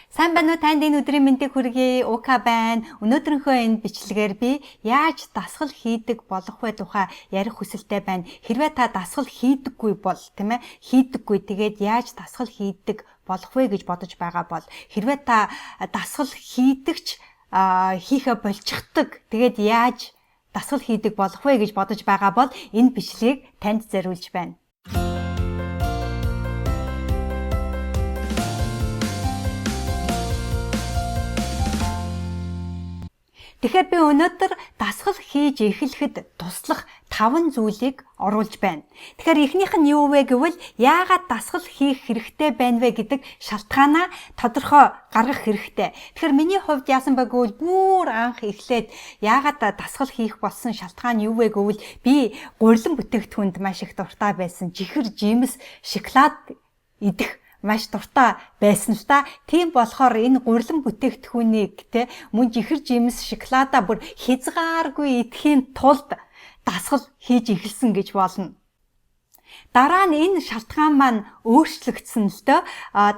Сайн байна уу, танд энэ өдрийн мэндийг хүргэе. Ука байна. Өнөөдрийнхөө энэ бичлэгээр би яаж дасгал хийдэг болох вэ тухай ярих хүсэлтэй байна. Хэрвээ та дасгал хийдэггүй бол, тийм ээ, хийдэггүй, тэгээд яаж дасгал хийдэг болох вэ гэж бодож байгаа бол, хэрвээ та дасгал хийдэгч хийхэ болчихдог, тэгээд яаж дасгал хийдэг болох вэ гэж бодож байгаа бол энэ бичлэгийг танд зориулж байна. Тэгэхээр би өнөөдөр дасгал хийж эхлэхэд туслах 5 зүйлийг оруулж байна. Тэгэхээр эхнийх нь юу вэ гэвэл яагаад дасгал хийх хэрэгтэй байна вэ гэдэг шалтгаанаа тодорхой гаргах хэрэгтэй. Тэгэхээр миний хувьд яасан бэ гэвэл бүр анх эхлээд яагаад дасгал хийх болсон шалтгаан юу вэ гэвэл би гурилан бүтээгдэхүүнд маш их дуртай байсан. Чихэр, жимс, шоколад идэх маш дуртай байсан л та. Тийм болохоор энэ гурилан бүтээгдэхүүнийг те мөн жихэр, жимс, шоколадаа бүр хязгааргүй идэхийн тулд дасгал хийж эхэлсэн гэж болно. Дараа нь энэ шалтгаан маань өөрчлөгдсөн л дөө.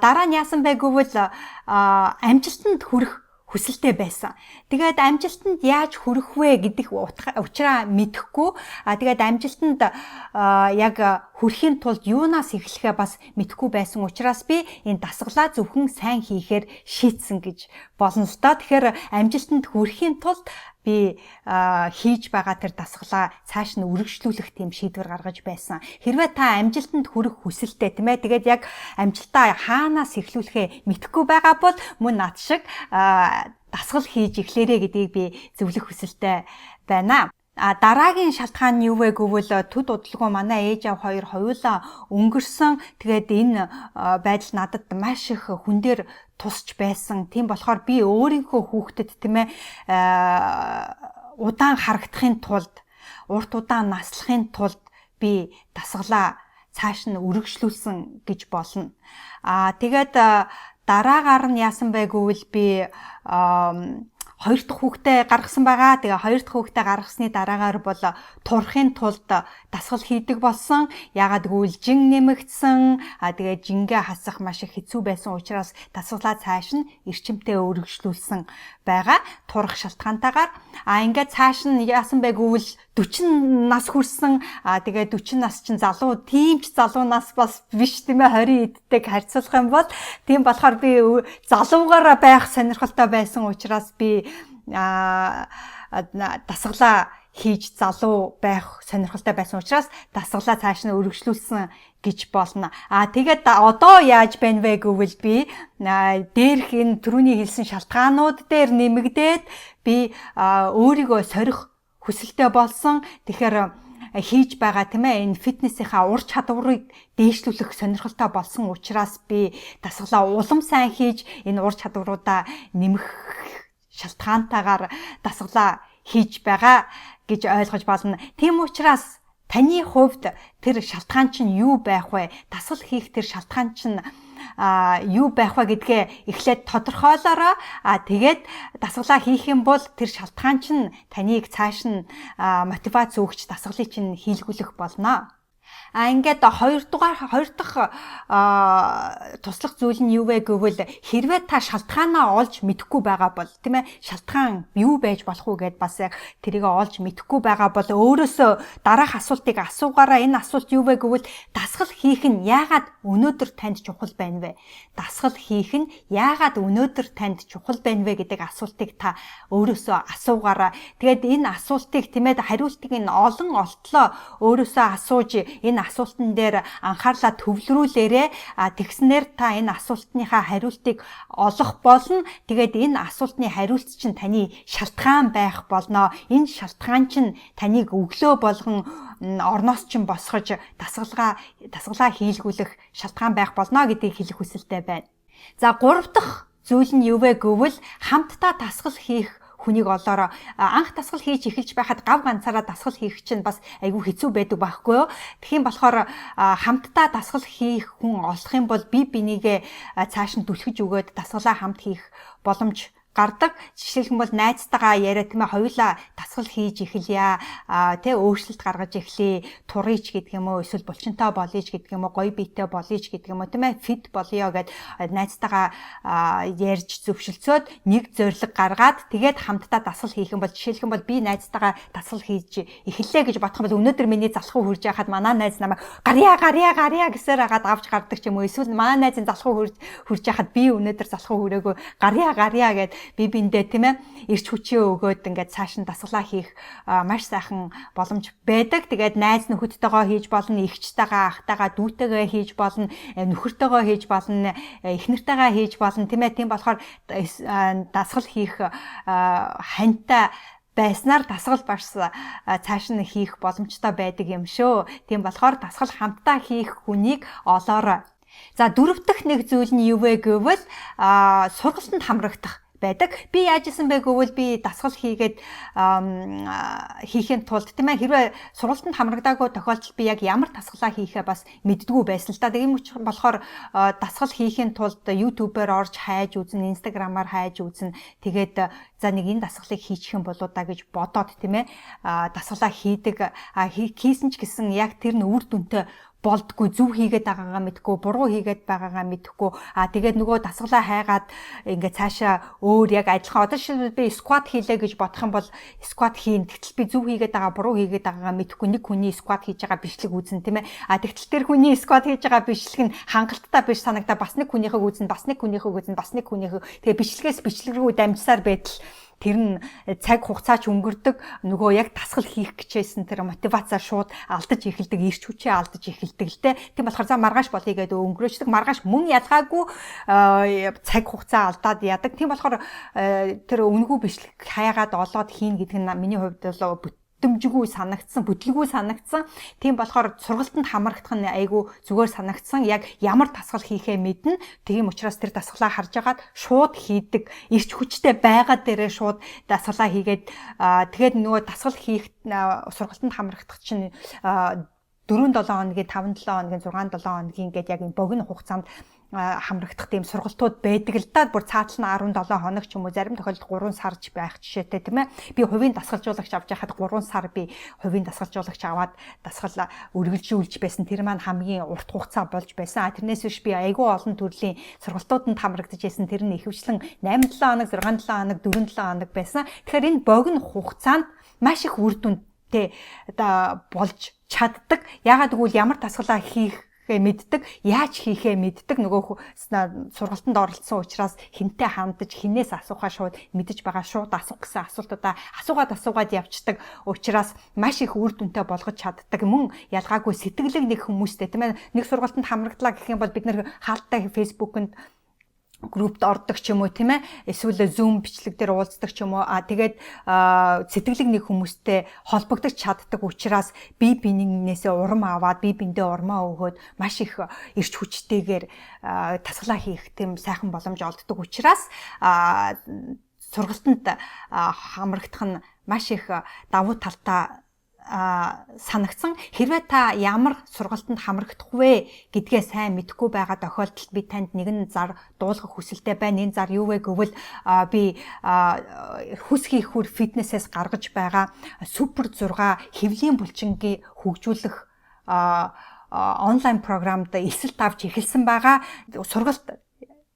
Дараа нь яасан бэ гэвэл амжилтанд хүрэх хүсэлтэй байсан. Тэгээд амжилтанд яаж хүрэх вэ гэдэг учраа мэдэхгүй. Тэгээд амжилтанд яг хүрэхийн тулд юунаас эхлэхээ бас мэдэхгүй байсан учраас би энэ дасгалаа зөвхөн сайн хийхээр шийдсэн гэж болно л доо. Тэгэхээр амжилтанд хүрэхийн тулд би хийж байгаа тэр дасгалаа цааш нь үргэлжлүүлэх тийм шийдвэр гаргаж байсан. Хэрвээ та амжилтанд хүрэх хүсэлтэй, тийм ээ, тэгээд яг амжилтаа хаанаас эхлүүлэхээ мэдэхгүй байгаа бол мөн над шиг дасгал хийж эхлээрэй гэдгийг би зөвлөх хүсэлтэй байна. А дараагийн шалтгаан нь юу вэ гэвэл төд удалгүй манай ээж аав хоёр хоёулаа өнгөрсөн. Тэгээд энэ байдал надад маш их хүн дээр тусч байсан. Тийм болохоор би өөрийнхөө хүүхдэд, тийм ээ, удаан харагдахын тулд, урт удаан наслахын тулд би дасгалаа цааш нь үргэлжлүүлсэн гэж болно. А тэгээд дараагаар нь яасан бэ гэвэл би хоёр дахь хүүхдээ гаргасан байгаа. Тэгээ хоёр дахь хүүхдээ гаргасны дараагаар бол турахын тулд дасгал хийдэг болсон. Яагаад гэвэл жин нэмэгдсэн. Тэгээ жингээ хасах маш их хэцүү байсан учраас дасгалаа цааш нь эрчимтэй өргөжлүүлсэн байгаа. Турах шалтгаантайгаар. Ингээд цааш нь яасан бэ гэвэл 40 нас хүрсэн. Тэгээ 40 нас чинь залуу, тийм ч залуу нас бас биш, тийм ээ, 20 эдтэйг харьцуулах юм бол. Тийм болохоор би залуугаараа байх сонирхолтой байсан учраас би дасгалаа хийж залуу байх сонирхолтой байсан учраас дасгалаа цааш нь өргөжлүүлсэн гэж болно. Тэгээд одоо яаж байна вэ гэвэл би дээрх энэ түрүүний хэлсэн шалтгаанууд дээр нэмэгдээд би өөрийгөө сорих хүсэлтэй болсон. Тэгэхээр хийж байгаа, тийм ээ, энэ фитнесийнхаа ур чадварыг дээшлүүлэх сонирхолтой болсон учраас би дасгалаа улам сайн хийж энэ ур чадваруудаа нэмэх шалтгаантайгаар дасгалаа хийж байгаа гэж ойлгож болно. Тийм учраас таны хувьд тэр шалтгаан чинь юу байх вэ? Дасгал хийх тэр шалтгаан чинь юу байх вэ гэдгээ эхлээд тодорхойлоорой. Тэгээд дасгалаа хийх юм бол тэр шалтгаан чинь таныг цааш нь мотивац өгч дасгалыг чинь хийлгүүлэх болно. Ингээд хоёр дахь туслах зүйл нь юу вэ гэвэл хэрвээ та шалтгаанаа олж мэдэхгүй байгаа бол, тийм ээ, шалтгаан юу байж болох уу гэд бас яг тэрийг олж мэдэхгүй байгаа бол өөрөөсөө дараах асуултыг асуугаараа. Энэ асуулт юу вэ гэвэл дасгал хийх нь яагаад өнөөдөр танд чухал байна вэ? Дасгал хийх нь яагаад өнөөдөр танд чухал байна вэ гэдэг асуултыг та өөрөөсөө асуугаараа. Тэгээд энэ асуултыг, тийм ээ, хариултыг нь олон олтлоо өөрөөсөө асууж энэ асуултан дээр анхаарлаа төвлөрүүлээрэ. Тэгснээр та энэ асуултныхаа хариултыг олох болно. Тэгээд энэ асуултны хариулт чинь таны шалтгаан байх болно. Энэ шалтгаан чинь таныг өглөө болгон орноос чинь босгож дасгалаа хийлгүүлэх шалтгаан байх болно гэдгийг хэлэх хүсэлтэй байна. За, гурав дахь зүйл нь юу вэ гэвэл хамтдаа дасгал хийх хүнийг олоороо. Анх дасгал хийж эхэлж байхад гав ганцаараа дасгал хийх чинь бас айгүй хэцүү байдаг байхгүй юу? Тэгхийн болохоор хамтдаа дасгал хийх хүн олох юм бол бие бинийгээ цааш нь түлхэж өгөөд дасгалаа хамт хийх боломж гардаг. Жишээлх юм бол найзтайгаа яриа, тийм ээ, хоёулаа дасгал хийж эхэлье. Тэ, өөрчлөлт гаргаж эхлэе. Турыч гэдэг юм уу, эсвэл булчинтай болъё ч гэдэг юм уу, гоё биетэй болъё ч гэдэг юм уу, тийм ээ, fit болъё гэд найзтайгаа ярьж зөвшөлдсөөд нэг зорилго гаргаад, тэгээд хамтдаа дасгал хийх юм бол, жишээлх юм бол би найзтайгаа дасгал хийж эхэллээ гэж бодох юм бол өнөөдөр миний залхуу хүрж байхад манай найз намайг "Гарья, гарья, гарья" гэсээр хагаад авч гардаг ч юм уу, эсвэл манай найзын залхуу хүрж байхад би өнөөдөр залхуу хүрээгүй, "Гарья, гарья" гэд би биндээ, тийм ээ, эрч хүчээ өгөөд ингээд цааш нь дасгалаа хийх маш сайхан боломж байдаг. Тэгээд найз нөхөдтэйгоо хийж болно, эгчтэйгээ, ахтайгаа, дүүтэйгээ хийж болно, нөхөртөөгөө хийж болно, эхнэртэйгээ хийж болно, тийм ээ. Тийм болохоор дасгал хийх ханьтай байснаар дасгал бас цааш нь хийх боломжтой байдаг юм шүү. Тийм болохоор дасгал хамтдаа хийх хүнийг олоорой. За, дөрөв дэх нэг зүйл нь юу вэ гэвэл сургалтанд хамрагдах байдаг. Би яаж исэн бэ гэвэл би дасгал хийгээд хийхийн тулд, тийм ээ, хэрвээ сургалтанд хамрагдаагүй тохиолдолд би яг ямар дасгалаа хийхээ бас мэддэггүй байсан л та. Тийм болохоор дасгал хийхийн тулд YouTube-ээр орж хайж үзнэ, Instagram-аар хайж үзнэ. Тэгээд за, нэг энэ дасгалыг хийчих юм болоо да гэж бодоод, тийм ээ, дасгалаа хийдэг. Хийсэн ч гэсэн яг тэр нь үр дүнтэй болдгүй, зөв хийгээд байгаагаа мэдэхгүй, буруу хийгээд байгаагаа мэдэхгүй. Тэгээд нөгөө дасгалаа хайгаад ингээд цаашаа өөр яг адилхан, одоо жишээлбэл би squat хийлээ гэж бодох юм бол squat хийн. Тэгтэл би зөв хийгээд байгаа, буруу хийгээд байгаагаа мэдэхгүй, нэг хүний squat хийж байгаа бичлэг үзэн, тийм ээ. Тэгтэл тэр хүний squat хийж байгаа бичлэг нь хангалттай биш санагдаа, бас нэг хүнийхээ үзэн, бас нэг хүнийхээ үзэн, бас нэг хүнийхээ, тэгээ бичлэгээс бичлэг рүү дамжсаар байтал тэр нь цаг хугацаач өнгөрдөг, нөгөө яг дасгал хийх гэжсэн тэр мотивацаа шууд алдаж эхэлдэг, эрч хүчээ алдаж эхэлдэг л те. Тийм болохоор за, маргааш болъё гэдэг өнгөрөөчдөг. Маргааш мөн ялгаагүй цаг хугацаа алдаад яадаг. Тийм болохоор тэр үнэгүй бичлэг хайгаад олоод хийн гэдэг нь миний хувьд бол бүтэмжгүй санагдсан, бүтлгүй санагдсан. Тийм болохоор сургалтанд хамрагдах нь айгүй зүгээр санагдсан. Яг ямар дасгал хийхээ мэднэ. Тийм учраас тэр дасгалаа харж агаад шууд хийдэг. Эрч хүчтэй байгаа дээрээ шууд дасгалаа хийгээд, тэгээд нөгөө дасгал хийх сургалтанд хамрагдах чинь 4 7 хоногийн, 5 7 хоногийн, 6 7 хоногийн гээд яг энэ богино хугацаанд хамрагдах тийм сургалтууд байдаг л да. Бүр цаатал нь 17 хоног ч юм уу, зарим тохиолдолд 3 сарж байх жишээтэй, тийм ээ. Би хувийн дасгалжуулагч авч яхад 3 сар би хувийн дасгалжуулагч аваад дасгал үргэлжлүүлж байсан. Тэр маань хамгийн урт хугацаа болж байсан. Тэрнээс биш би айгүй олон төрлийн сургалтууданд хамрагдаж байсан. Тэр нь ихэвчлэн 8 7 хоног, 6 7 хоног, 4 7 хоног байсан. Тэгэхээр энэ богино хугацаанд маш их үр дүнтэй одоо болж чаддаг. Яагаад гэвэл ямар дасгалаа хийх мэддэг, яаж хийхээ мэддэг. Нөгөө сургалтанд оролцсон учраас хэнтэй хандаж, хэнээс асуухаа шууд мэдэж байгаа, шууд асуух гэсэн асуултуудаа асуугаад асуугаад явцдаг учраас маш их үр дүнтэй болгож чаддаг. Мөн ялгаагүй сэтгэлэг нэг хүмүүстэй, тийм ээ, нэг сургалтанд хамрагдлаа гэх юм бол бид нэр хаалттай Facebook-нд группт ордог ч юм уу, тийм ээ, эсвэл Zoom бичлэг дээр уулздаг ч юм уу. Тэгээд сэтгэлэг нэг хүмүүстэй холбогдож чаддаг учраас бие биенээсээ урам аваад, бие биендээ урмаа өгөөд маш их эрч хүчтэйгээр дасгалаа хийх тийм сайхан боломж олддог учраас сургалтанд хамрагдах нь маш их давуу талтай санагдсан. Хэрвээ та ямар сургалтанд хамрагдах вэ гэдгээ сайн мэдэхгүй байгаа тохиолдолд би танд нэгэн зар дуулгах хүсэлтэй байна. Энэ зар юу вэ гэвэл би хүс хийх хүр фитнесээс гаргаж байгаа супер 6 хэвлийн булчингийг хөгжүүлэх онлайн програмд элсэлт авч эхэлсэн байгаа. Сургалт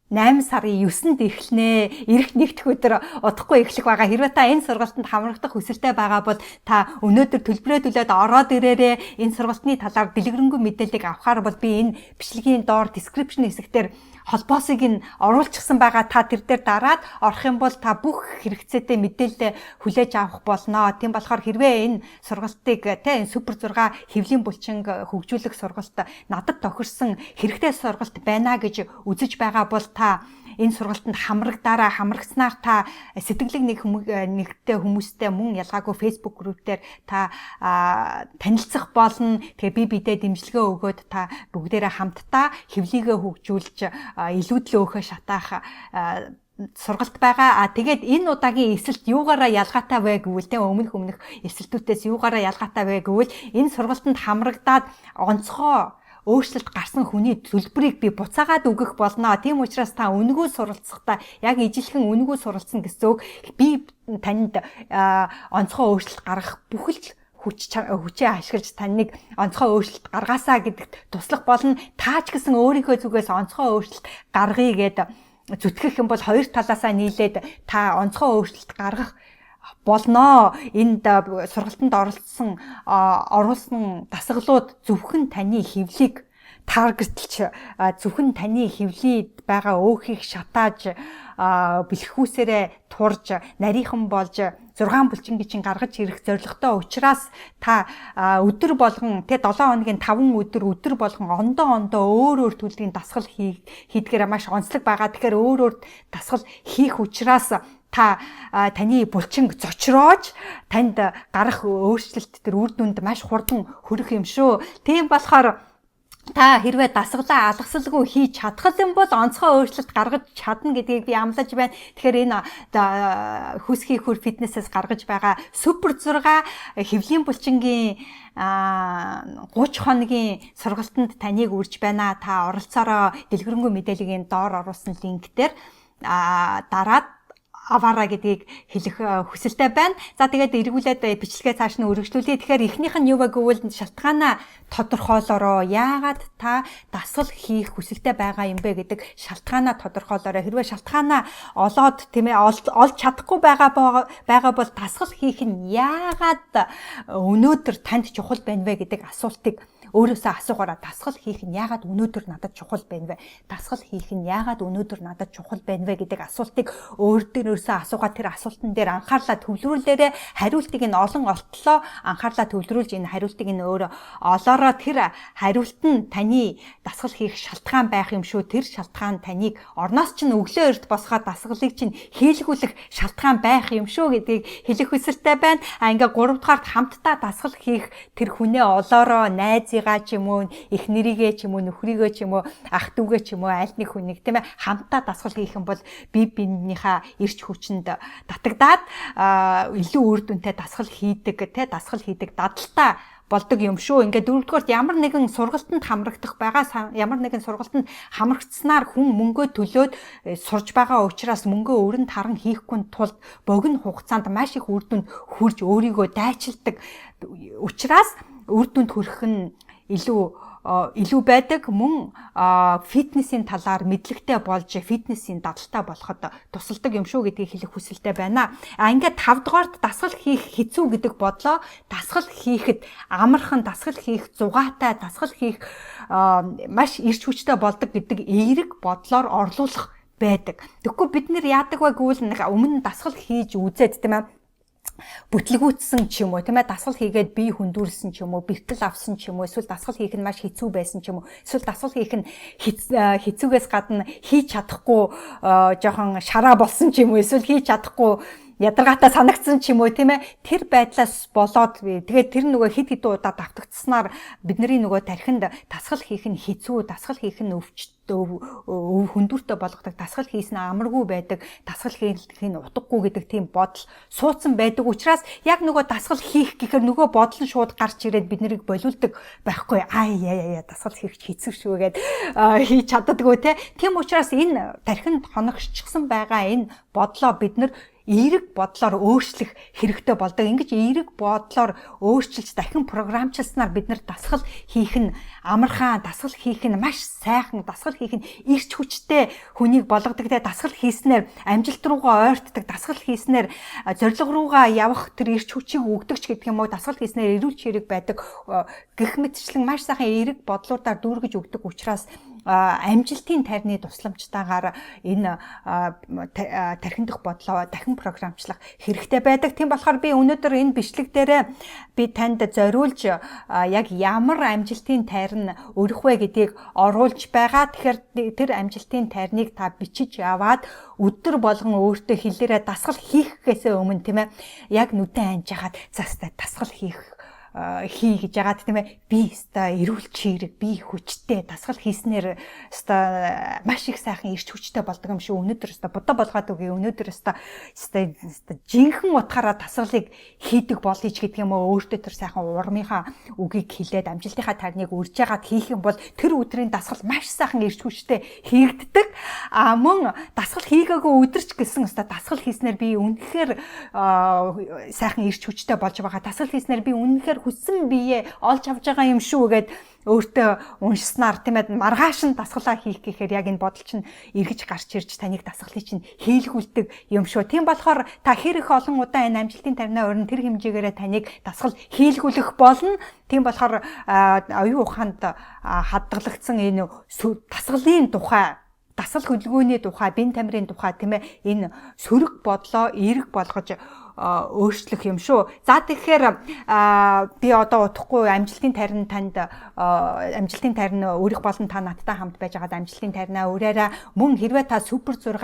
8 сарын 9-нд эхэлнэ. Ирэх нэгдэх өдөр удахгүй эхлэх байгаа. Хэрвээ та энэ сургалтанд хамрагдах хүсэлтэй байгаа бол та өнөөдөр төлбөрөө төлөөд ороод ирээрэй. Энэ сургалтны талаар дэлгэрэнгүй мэдээллийг авахар бол би энэ бичлэгийн доор description хэсэгтэр холбоосыг нь оруулчихсан байгаа. Та тэр дээр дараад орох юм бол та бүх хэрэгцээтэй мэдээлэлээ хүлээж авах болно. Тийм болохоор хэрвээ энэ сургалтыг, те, энэ супер 6 хэвлийн булчинг хөгжүүлэх сургалт надад тохирсон хэрэгтэй сургалт байна гэж үзэж байгаа бол та энэ сургалтанд хамрагдаараа. Хамрагдсанаар та сэтгэлэг нэг нэгтэй хүмүүстэй мөн ялгаагүй Facebook group дээр та танилцах болно. Тэгээ би бидээ дэмжлэгээ өгөөд та бүгдээрээ хамтдаа хэвлийгээ хөгжүүлж, илүүдлээ өөхөө шатаах сургалт байгаа. Тэгээд энэ удаагийн эсэлт юугаараа ялгаатай вэ гэвэл, те, өмнөх өмнөх эсэлтүүдээс юугаараа ялгаатай вэ гэвэл энэ сургалтанд хамрагдаад онцгой өөрчлөлт гарсан хүний төлбөрийг би буцаагаад өгөх болно. Тийм учраас та үнэгүй суралцахдаа яг ижилхэн үнэгүй суралцсан гэсэн үг, би танд онцгой өөрчлөлт гаргах бүхэл хүчээ ашиглаж таныг онцгой өөрчлөлт гаргаасаа гэдэгт туслах болно. Таа ч гэсэн өөрийнхөө зүгээс онцгой өөрчлөлт гаргая гэд зүтгэх юм бол хоёр талаасаа нийлээд та онцгой өөрчлөлт гаргах болноо. Энд сургалтанд оролцсон оруулсан дасгалууд зөвхөн таны хэвлийг target лж, зөвхөн таны хэвлийд байгаа өөхийг шатааж, бэлхүүсээрээ турж, нарийнхан болж 6 булчингийн чинь гаргаж ирэх зорилготой учраас та өдөр болгон тэ 7 хоногийн 5 өдөр өдөр болгон ондоо ондоо өөр өөр төрлийн дасгал хийдгээр маш онцлог байгаа. Тэгэхээр өөр өөр дасгал хийх учраас та таны булчин зочроож, танд гарах өөрчлөлт тэр үр дүнд маш хурдан хүрэх юм шүү. Тийм болохоор та хэрвээ дасгалаа алгасалгүй хийж чадах юм бол онцгой өөрчлөлт гаргаж чадна гэдгийг би амлаж байна. Тэгэхээр энэ Хүсхий хөр фитнесээс гаргаж байгаа супер 6 хэвлийн булчингийн 30 хоногийн сургалтанд таныг үрж байна. Та оролцоороо, дэлгэрэнгүй мэдээллийн доор оруулсан link дээр дараад аваарай гэдгийг хэлэх хүсэлтэй байна. За, тэгээд эргүүлээд бичлэгээ цааш нь үргэлжлүүлье. Тэгэхээр эхнийх нь юу вэ гэвэл шалтгаанаа тодорхойлороо. Яагаад та дасгал хийх хүсэлтэй байгаа юм бэ гэдэг шалтгаанаа тодорхойлороо. Хэрвээ шалтгаанаа олоод, тийм ээ, олж чадахгүй байгаа бол дасгал хийх нь яагаад өнөөдөр танд чухал байна вэ гэдэг асуултыг өөрөөсөө асуугаараа. Дасгал хийх нь яагаад өнөөдөр надад чухал байна вэ? Дасгал хийх нь яагаад өнөөдөр надад чухал байна вэ гэдэг асуултыг өөр дээрөөсөө асуугаад, тэр асуултан дээр анхаарлаа төвлөрүүлээрээ, хариултыг нь олон олтлоо анхаарлаа төвлөрүүлж, энэ хариултыг нь өөрөө олоороо. Тэр хариулт нь таны дасгал хийх шалтгаан байх юм шүү. Тэр шалтгаан таныг орноос чинь өглөө эрт босгоод дасгалыг чинь хийлгүүлэх шалтгаан байх юм шүү гэдгийг хэлэх хүсэлтэй байна. А ингээ 3 дугаарт хамтдаа дасгал хийх тэр хүнээ олоороо. Найзыгаа ч юм уу, эхнэрийгээ ч юм уу, нөхрийгөө ч юм уу, ах дүүгээ ч юм уу, аль нэг хүнийг, тийм ээ, хамтдаа дасгал хийх юм бол бие биенийхээ эрч хүчинд татагдаад илүү үр дүнтэй дасгал хийдэг, те, дасгал хийдэг дадалтай болдог юм шүү. Ингээд дөрөвдүгээрт ямар нэгэн сургалтанд хамрагдах байгаа, ямар нэгэн сургалтанд хамрагдсанаар хүн мөнгөө төлөөд сурж байгаа учраас мөнгөө өрн таран хийхгүй тулд богино хугацаанд маш их үр дүнд хүрж өөрийгөө дайчилдаг учраас үр дүнд хүрэх нь илүү байдаг, мөн фитнесийн талаар мэдлэгтэй болж фитнесийн дадалтай болоход тусалдаг юм шүү гэдгийг хэлэх хүсэлтэй байна. А ингээд 5 дугаарт дасгал хийх хэцүү гэдэг бодлоо дасгал хийхэд амархан, дасгал хийх зугаатай, дасгал хийх маш эрч хүчтэй болдог гэдэг эерэг бодлоор орлуулах байдаг. Тэгэхгүй бид нэр яадаг вэ гэвэл нэг өмнө дасгал хийж үзээд, тийм ээ, бүтлгүүцсэн ч юм уу, тийм ээ, дасгал хийгээд бие хөндүүрсэн ч юм уу, бэртэл авсан ч юм уу, эсвэл дасгал хийх нь маш хэцүү байсан ч юм уу, эсвэл дасгал хийх нь хэцүүгээс гадна хийж чадахгүй жоохон шараа болсон ч юм уу, эсвэл хийж чадахгүй ядаргаатай санагдсан ч юм уу, тийм ээ, тэр байдлаас болоод тэгээд тэр нөгөө хэд хэдэн удаа давтагдсанаар бидний нөгөө тархинд дасгал хийх нь хэцүү, дасгал хийх нь өвч өв хөндүүртэй болгодог, дасгал хийсэн амаргүй байдаг, дасгал хийх нь утгагүй гэдэг тийм бодол суудсан байдаг учраас яг нөгөө дасгал хийх гэхээр нөгөө бодол нь шууд гарч ирээд бид нарыг болиулдаг байхгүй. Ай яа яа, дасгал хийх хэцүү шүү гээд хийж чаддаггүй, те. Тийм учраас энэ тархинд хоногшчихсан байгаа энэ бодлоо бид нар эерэг бодлоор өөрчлөх хэрэгтэй болдог. Ингэж эерэг бодлоор өөрчилж, дахин програмчласнаар бид нар дасгал хийх нь амархан, дасгал хийх нь маш сайхан, дасгал хийх нь эрч хүчтэй хүнийг болгодог. Те, дасгал хийснээр амжилт руугаа ойртдог, дасгал хийснээр зорилго руугаа явах тэр эрч хүчийг өгдөг ч гэдэг юм уу, дасгал хийснээр эрүүл чирэг байдаг гэх мэтчлэн маш сайхан эерэг бодлуудаар дүүргэж өгдөг учраас амжилтын тайрны тусламжтайгаар энэ тархин дэх бодлоо дахин програмчлах хэрэгтэй байдаг. Тийм болохоор би өнөөдөр энэ бичлэг дээрээ би танд зориулж яг ямар амжилтын тайрн өрөх вэ гэдгийг оруулж байгаа. Тэгэхээр тэр амжилтын тайрныг та бичиж аваад өдөр болгон өөртөө хэлээрээ. Дасгал хийхгээсээ өмнө, тийм ээ, яг нүдэн анжихад застай дасгал хийх хий гэж яагаад тийм ээ, би өстой эрүүл чийрэг, би хүчтэй, дасгал хийснээр өстой маш их сайхан эрч хүчтэй болдог юм шүү. Өнөөдөр өстой будаа болгоод үгүй, өнөөдөр өстой өстой жинхэнэ утгаараа дасгалыг хийдэг болъё ч гэдэг юм уу, өөртөө тэр сайхан урмынхаа үгийг хэлээд амжилтынхаа тарныг үрж яагаад хийх юм бол тэр өдрийн дасгал маш сайхан эрч хүчтэй хийгддэг. А мөн дасгал хийгээгүй өдөр ч гэсэн өстой дасгал хийснээр би үнэхээр сайхан эрч хүчтэй болж байгаа. Дасгал хийснээр би үнэхээр хүссэн биеэ олж авч байгаа юм шүү гэд өөртөө уншсанаар, тийм ээ, маргааш нь дасгалаа хийх гэхээр яг энэ бодол чинь эргэж гарч ирж таныг дасгалыг чинь хийлгүүлдэг юм шүү. Тийм болохоор та хэр их олон удаа энэ амжилтын таринаа өрн, тэр хэмжээгээрээ таныг дасгал хийлгүүлэх болно. Тийм болохоор оюун ухаанд хадгалагдсан энэ дасгалын тухай, дасгал хөдөлгөөний тухай, бие тамирын тухай, тийм ээ, энэ сөрөг бодлоо эерэг болгож өөрчлөх юм шүү. За, тэгэхээр би одоо удахгүй амжилтын тарин танд амжилтын тарин өөрөх болон та надтай хамт байж байгаад амжилтын таринаа өөрөөрөө. Мөн хэрвээ та супер 6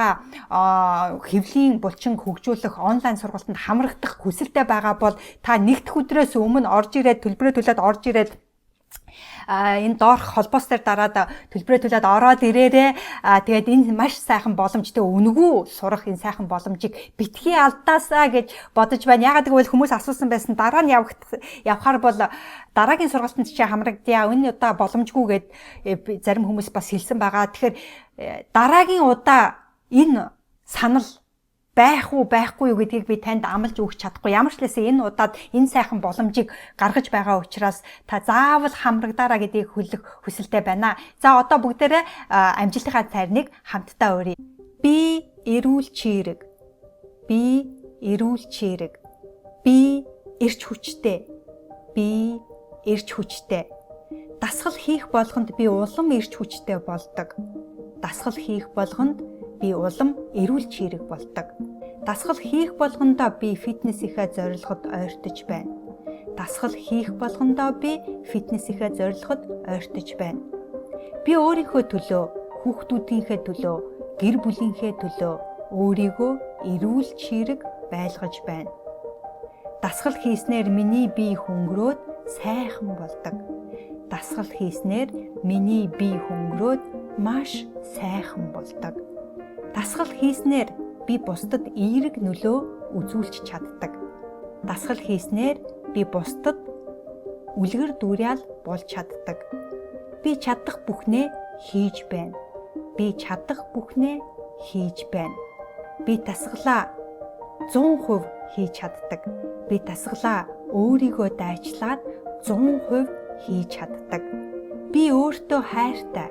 хэвлийн булчин хөгжүүлэх онлайн сургалтанд хамрагдах хүсэлтэй байгаа бол та нэгдэх өдрөөс өмнө орж ирээд, төлбөрөө төлөөд орж ирээд, энэ доорх холбоос дээр дараад төлбөрөө төлөөд ороод ирээрээ. Тэгээд энэ маш сайхан боломжтой, үнэгүй сурах энэ сайхан боломжийг битгий алдаасаа гэж бодож байна. Яагаад гэвэл хүмүүс асуусан байсан, дараа нь явахаар бол дараагийн сургалтанд чи хамрагдъя. Энэ удаа боломжгүй гэд зарим хүмүүс бас хэлсэн байгаа. Тэгэхээр дараагийн удаа энэ санал байх уу, байхгүй юу гэдгийг би танд амлаж өгч чадахгүй. Ямар ч лээсээ энэ удаад энэ сайхан боломжийг гаргаж байгаа учраас та заавал хамрагдаараа гэдгийг хүлэх хүсэлтэй байна. За, одоо бүгдээрээ амжилтынхаа цайрныг хамтдаа өрье. Би эрүүл чийрэг. Би эрүүл чийрэг. Би эрч хүчтэй. Би эрч хүчтэй. Дасгал хийх болгонд би улам эрч хүчтэй болдог. Дасгал хийх болгонд би улам эрүүл чийрэг болдог. Дасгал хийх болгондоо би фитнесийнхээ зорилгод ойртож байна. Дасгал хийх болгондоо би фитнесийнхээ зорилгод ойртож байна. Би өөрийнхөө төлөө, хүүхдүүдийнхээ төлөө, гэр бүлийнхээ төлөө өөрийгөө эрүүл чийрэг байлгаж байна. Дасгал хийснээр миний бие хөнгөрөөд сайхан болдог. Дасгал хийснээр миний бие хөнгөрөөд маш сайхан болдог. Дасгал хийснээр би бусдад эерэг нөлөө үзүүлж чаддаг. Дасгал хийснээр би бусдад үлгэр дуурайл болж чаддаг. Би чадах бүхнээ хийж байна. Би чадах бүхнээ хийж байна. Би дасгалаа 100% хийж чаддаг. Би дасгалаа өөрийгөө дайчлаад 100% хийж чаддаг. Би өөртөө хайртай.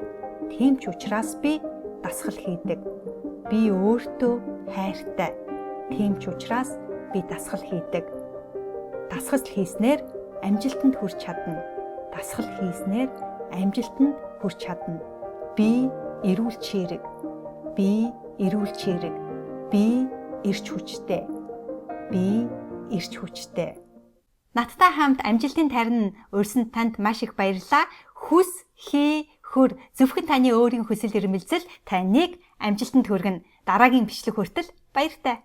Тийм ч учраас би дасгал хийдэг. Би өөртөө хайртай. Тийм ч учраас би дасгал хийдэг. Дасгал хийснээр амжилтанд хүрч чадна. Дасгал хийснээр амжилтанд хүрч чадна. Би эрүүл чийрэг. Би эрүүл чийрэг. Би эрч хүчтэй. Би эрч хүчтэй. Надтай хамт амжилтын тарин урьсанд танд маш их баярлалаа. Хүс, хий, хөр. Зөвхөн таны өөрийн хүсэл эрмэлзэл таныг амжилтанд хүргэнэ. Дараагийн бичлэг хүртэл баяртай.